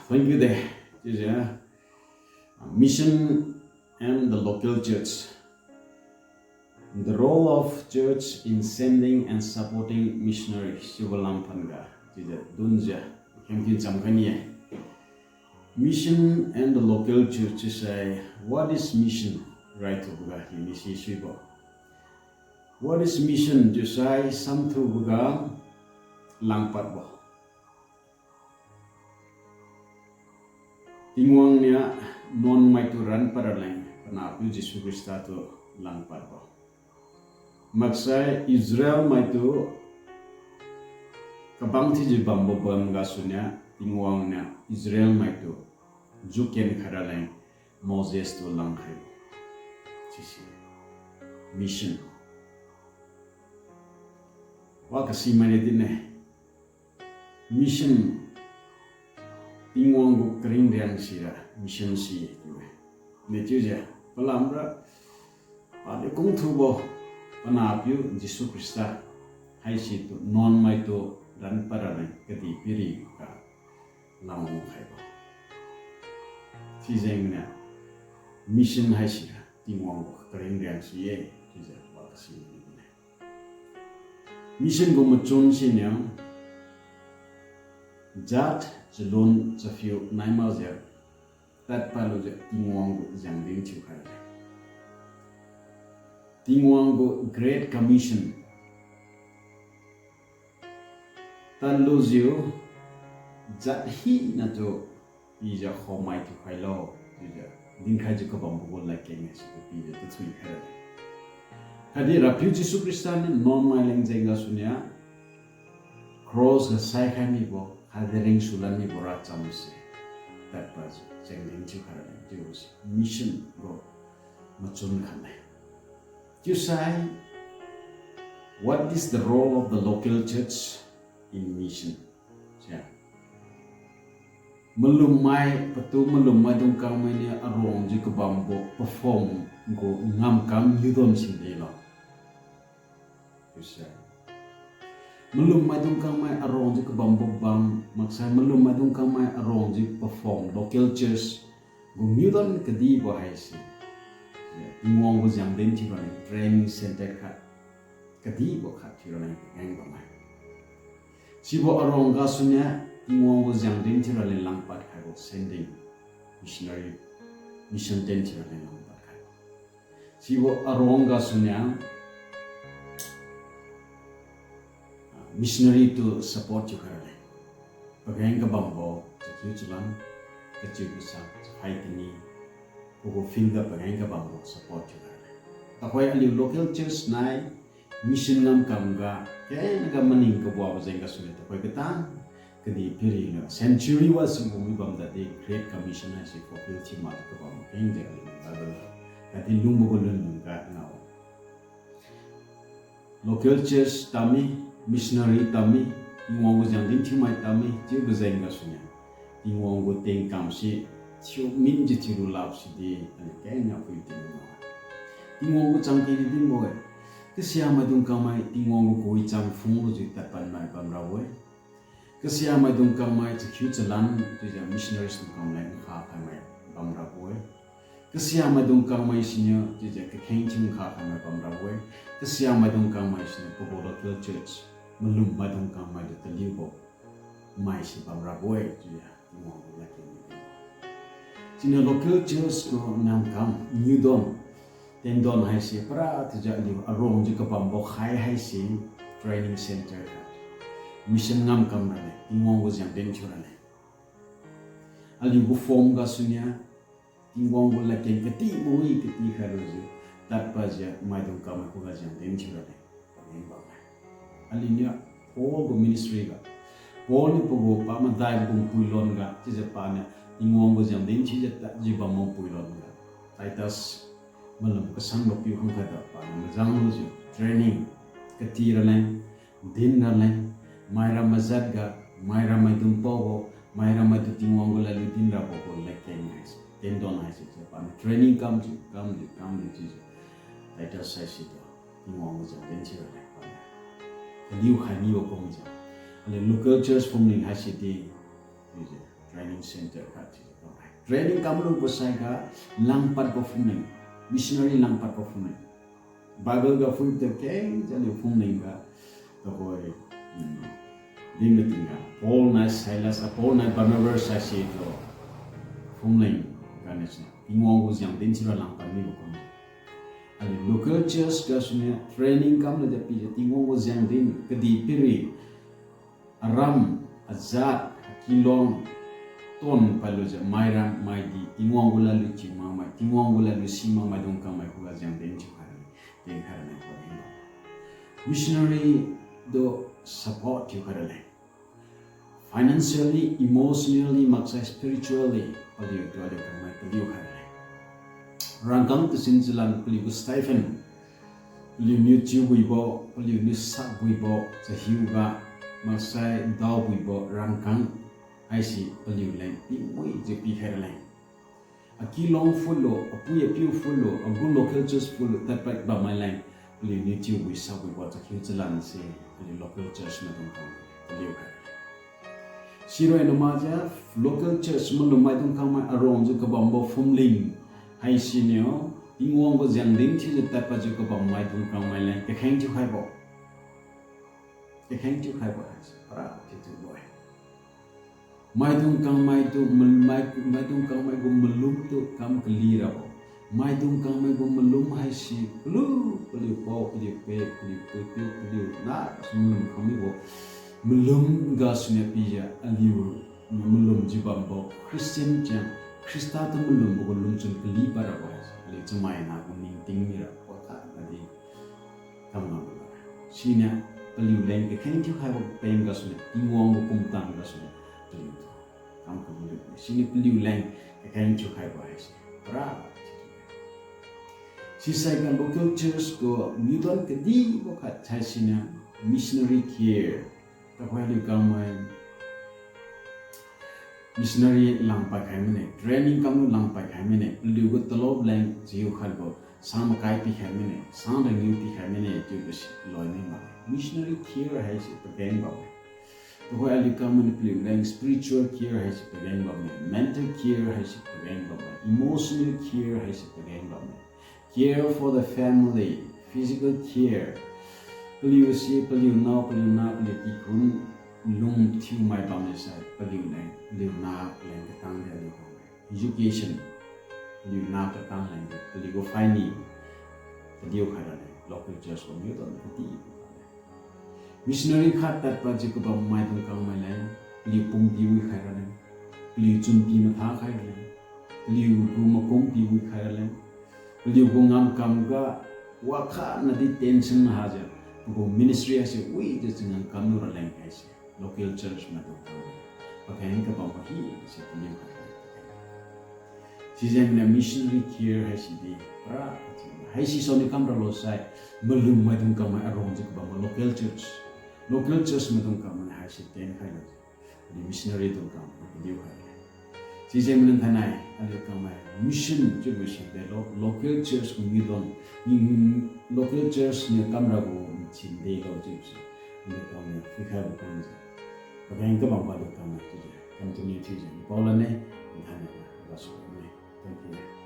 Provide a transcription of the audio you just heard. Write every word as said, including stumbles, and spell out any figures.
Thank you de. Chiujiu, uh, mission and the local church. The role of church in sending and supporting missionaries. Sibo lam phan ga, chiujiu dunjiu, khemkin cham kani-e. Mission and the local church chiusai, what is mission? Raithubo ga, hini si suibo. What is mission? Chiusai, samthubo ga, langpadbo. Tingwang niu nuan maitu ranpad raleng, panahpiu Jesu Khrista tu langpadbo. Maksai Israel maitu kabang thiujiu bambo bam gasu niu, Tingwang niu Israel maitu juken khai raleng Moses tu langkhai. Sise mission. Wa kasi maini dinne. Mission, Tingwang gu karingriang sira mission si-e. Matthew je, palamra, padi kungthubo, panahpiu Jesu Khrista, haisitu nuan maitu ranpad raleng kadihpiri ga langkhaibo. Sijengniu, mission haisira Tingwang gu karingriang si-e, chiujiu wa kasi mine. Mission gu machun siniu, jat, chalun, chaphiu nai makjiu, tadpadlujiu Tingwang gu jengdin thiukhai-e. Tingwang gu Great Commission tadlujiu, jat hinatu pijiu khaomai thiukhailo, chiujiu dinkhaijiu kabambo gu ladkeng haisitu pijiu tathui khai-e. Khatdi Rapiu Jesu Khrista niu nuan mai leng jeng gasu niu, cross ga saikhai mibo, khatdi ringsulan mibo racham se, tadpadjiu jengdin thiukhai raleng chiubo se mission gu machun khat-e. Chiusai, what is the role of the local church in mission? Sia, malummai, patu malummai dung kangmai niu aruangjiu kabambo perform gu ngamkam niudon sindelo. Chiusai, malummai dung kangmai aruangjiu kabambo bam, maksai malummai dung kangmai aruangjiu perform local church gu niudon kadibo haise, Tingwang gu jengdin thiuraleng training centre khat, kadibo khat thiuraleng pageng bamme. Sibo aruang gasu niu Tingwang gu jengdin thiuraleng langpad khaibo sending missionary, mission ten thiuraleng langpad khaibo. Sibo aruang gasu niu, ah, missionary tu support thiukhai raleng, pageng kabambo chakiu chalan, kachiu kasa, chakhai tani, pagu field ga pageng kabambo support thiukhai raleng. Tuhoi aliu local church nai mission ngamkam ga, kengga maning kabuabo jeng gasu niu tuhoi katang kadihpiri niu century wise gu mi bam tadi Great Commission haise fulfill thiu makjiu kabam kengjiu aliu Bible khatdi lungbo gu lunlung ga ngao. Local church tadmi, missionary tadmi, Tingwang gu jengdin thiumai tadmi chiubo jeng gasu niu, Tingwang gu tienkam se thiu minjiu thiulu lap sidi, aliu kengga pui tingna, Tingwang gu chamkeng dinbo-e. Kasiamaidung kangmai Tingwang gu kawicham phunglujiu tadpadmai bamrabo-e. Kasiamaidung kangmai chakhiu chalan chiujiu missionaries dung kangmai nkha khaimai bamrabo-e. Kasiamaidung kangmai siniu chiujiu kakheng thiu nkha khaimai bamrabo-e. Kasiamaidung kangmai siniu pagu local church malummaidung kangmai tu taliubo maise bamrabo-e chiujiu Tingwang gu ladkeng di. Siniu local church gu ngamkam niudon, tendon haise para thiujiu aliu aruangjiu kabambo khai haise training centre ga mission ngamkam raleng, Tingwang gu jengdin thiu raleng. Aliu gu form gasu niu, Tingwang gu ladkeng katibo wi kati khailujiu, tadpadjiu maidung kangmai khuga jengdin thiu raleng, pageng bamme. Aliuniu Paul gu ministry ga, Paul niu pagu pamadai gu puilon ga chiujiu paniu Tingwang gu jengdin thiujiu tadjiu bambo puilon ga, Titus malum kasanbo piu khangkhat ga paniu majang lujiu training kati raleng, din raleng, maira majat ga, maira maidung paobo, maira maitu Tingwang gu ladlu din rabo gu ladkeng haise, tendon haise chiujiu paniu training kamjiu, kamjiu, kamjiu chiujiu, Titus haise tu Tingwang gu jengdin thiu raleng paniu kaliu khai mibo kumjiu, aliu local church phumling haise di chiujiu Training center khat chiu tao hai. Training kamlubo saiga langpadbo phumling, missionary langpadbo phumling. Bible ga phui tao keng jaliu phumling ga, tuhoi, mm, din mating ga Paul nai Silas, ah, Paul nai Barnabas haise tu phumling ganiu si Tingwang gu jengdin sira langpad mibo kum. Aliu local church gasuniu training kamlujiu pijiu Tingwang gu jengdin kadihpiri, aram, ajat, akilong, ton palujiu mairam maidi Tingwang gu ladlu thiu makmai, Tingwang gu ladlu si makmai dung kangmai khuga jengdin thiukhai raleng, dinkhai raleng kho dinlo. Missionary tu support thiukhai raleng. Financially, emotionally, maksai spiritually, paliutu aliu kangmai paliu khai raleng. Rangkang tasin chalan paliu gu stipend, paliuniu chiubuibo, paliuniu sakbuibo, chahiuga, maksai daobuibo, rangkang, haise paliuleng pimuijiu pikhai raleng. Akilong phutlu, apui apiu phutlu, agu local church phutlu tadpad bammai leng, paliuniu chiubui sakbuibo chakhiu chalanse, aliu local church maidung kang paliu khai. Siroi na makjiu, local church malum maidung kangmai arongjiu kabambo phumling, haisiniu, Tingwang gu jengdin thiujiu tadpadjiu kabam maidung kangmai leng kakheng thiukhaibo. Kakheng thiukhaibo haise para thiuthiubo-e. Maidung kangmaitu, mal-, mai-, maidung kangmai gu malumtu kam kali rabo. Maidung kangmai gu malum haise kalu, paliu pao, paliu pe, paliu puipiu, paliu na, malum kangmai gu malum gasuniu pijiu aliu malum jiu bambo Christian chiang, Khrista tu malumbo gu lungchun kali pad rabo haise aliu chamaina gu ningting mira wakhatnadi kam ngam lo. Siniu paliuleng kakheng thiukhaibo peng gasuniu Tingwang gu pumtan gasuniu paliutu kam kalu. Siniu paliuleng kakheng thiukhaibo haise para thiu. Sisaiga local church gu miudan kadibo khat haisiniu missionary care. Tuhoi aliu kangmai missionary langpad khai mine, training kamlu langpad khai mine, paliu gu talop leng chiu khatbo sang makai pikhai mine, sang rangniu pikhai mine chiubo si loi ni ma. Missionary care haise pageng bamme. Tuhoi aliu kangmai niu paliuleng spiritual care haise pageng bamme, mental care haise pageng bamme, emotional care haise pageng bamme. Care for the family, physical care. Paliu si, paliu nao, paliu na, paliu kikhun lung thiumai bammi sai, paliuleng, paliu na leng katang di aliu kangmai. Education, paliu na katang leng di, paliu gu finance, paliu khai raleng, local church gu miudan kadi. Missionary khat tadpadjiu kabam maidung kangmai leng, paliu pumpi wikhai raleng, paliu chunpi matha khai raleng, paliu gu makumpi wikhai raleng, paliu gu ngamkam ga wakhatnadi tension hajiu, pagu ministry haise wijiu changam kamlu raleng haise, local church maidung kangmai, pakeng kabam pa hise paliu khai raleng. Sijengniu missionary care haisi di, para, haisi saoniu kam ralo sai, malum maidung kangmai arongjiu kabambo local church. Local church maidung kangmai haise ten khailo. Di missionary dung kangmai paliu khai. Sijengniu thainai, aliu kangmai mission chiubo si delo, local church gu miudan, local church niu kam rabo mission delo chiubo si. Aliu kangmai phuikhaibo kumjiu, pakeng kabam pa aliu kangmai chiujiu continue thiujiu pao lane, thainai gasu ne. Thank you.